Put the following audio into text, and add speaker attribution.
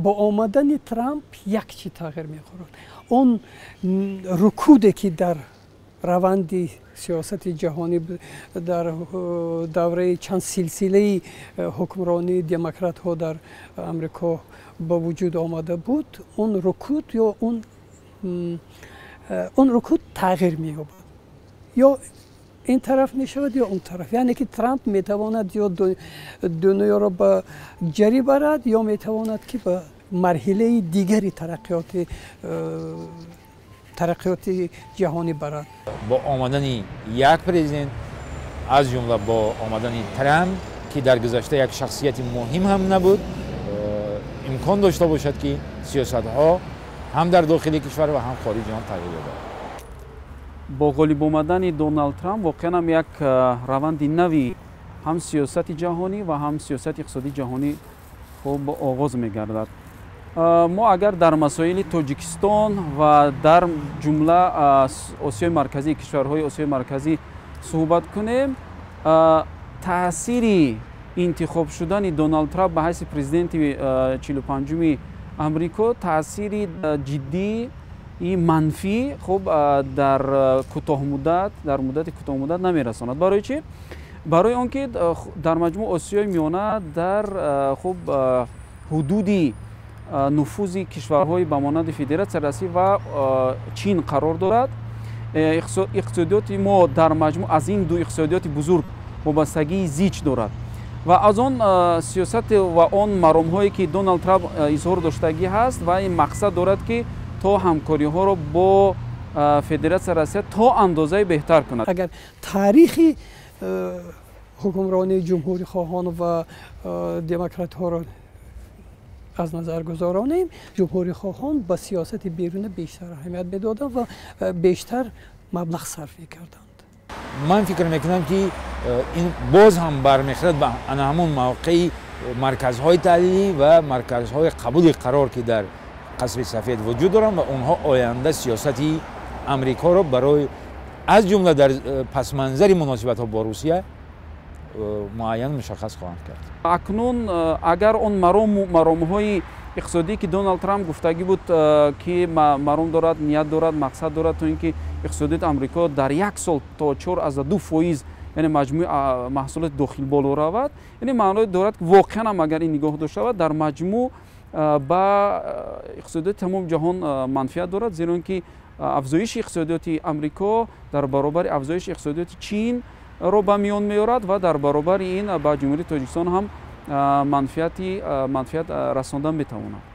Speaker 1: Бо омадани Трамп як чӣ тағйир мехӯрад: он рукуде, ки дар раванди сиёсати ҷаҳонӣ дар давраи чанд силсилаи ҳукмронии демократҳо дар Амрико ба вуҷуд омада буд, он рукуд ё он рукуд тағйир меёбад, ё ин тараф мешавад, ё он тараф. Яъне ки Трамп метавонад ё дунёро ба ҷарӣ барад, ё метавонад, ки ба марҳилаи дигари тараққиёти ҷаҳонӣ барад.
Speaker 2: Бо омадани як президент, аз ҷумла бо омадани Трамп, ки дар гузашта як шахсияти муҳим ҳам набуд, имкон дошта бошад, ки сиёсатҳо ҳам дар дохили кишвар ва ҳам хориҷи он тағйир ёбад.
Speaker 3: Бо ғолиб омадани Доналд Трамп воқеан ҳам як раванди нави ҳам сиёсати ҷаҳонӣ ва ҳам сиёсати иқтисодии ҷаҳонӣ хуб оғоз мегардад. Мо агар дар масоили Тоҷикистон ва дар ҷумла Осиёи Марказӣ, кишварҳои Осиёи Марказӣ суҳбат кунем, таъсири интихоб шудани Доналд Трамп ба ҳайси президенти 45-уми Амрико таъсири ҷиддии манфӣ хуб дар кӯтоҳмуддат, дар муддати кӯтоҳмуддат намерасонад. Барои чӣ? Барои он ки дар маҷмӯъ Осиёи Миёна дар хуб ҳудуди нуфузи кишварҳои ба монанди Федератсияи Россия ва Чин қарор дорад. Иқтисодиёти мо дар маҷмӯъ аз ин ду иқтисодиёти бузург вобастагии зич дорад ва аз он сиёсат ва он маромҳое, ки Доналд Трамп изҳор доштагӣ ҳаст ва ин мақсад дорад, ки то ҳамкориҳоро бо Федератсияи Россия то андозае беҳтар кунад.
Speaker 1: Агар таърихи ҳукмронии ҷумҳурихоҳон ва демократҳоро аз назар гузаронем, ҷумҳурихоҳон ба сиёсати беруна бештар аҳамият медоданд ва бештар маблағ сарф мекарданд.
Speaker 2: Ман фикр мекунам, ки ин боз ҳам бармехӯрад ба ана ҳамон мавқеи марказҳои таҳлилӣ ва марказҳои қабули қарор, ки дар Қасри Сафед вуҷуд доранд ва онҳо оянда сиёсати Амрикоро барои, аз ҷумла дар пасманзари муносибатҳо бо Русия, муайян мушаххас хоҳанд кард.
Speaker 3: Акнун агар он маромҳои иқтисодӣ, ки Доналд Трамп гуфтагӣ буд, ки маром дорад, ният дорад, мақсад дорад, то ин ки иқтисодиёти Амрико дар як сол то 4,2%, яъне маҷмӯи маҳсулоти дохил боло равад, яъне маъное дорад, ки воқеан ҳам агар ин нигоҳ дошта шавад, дар маҷмӯъ ба иқтисодиёти тамоми ҷаҳон манфиат дорад, зеро ин ки афзоиши иқтисодиёти Амрико дар баробари афзоиши иқтисодиёти Чин ро ба миён меорад ва дар баробари ин ба Ҷумҳурии Тоҷикистон ҳам манфиат расонда метавонад.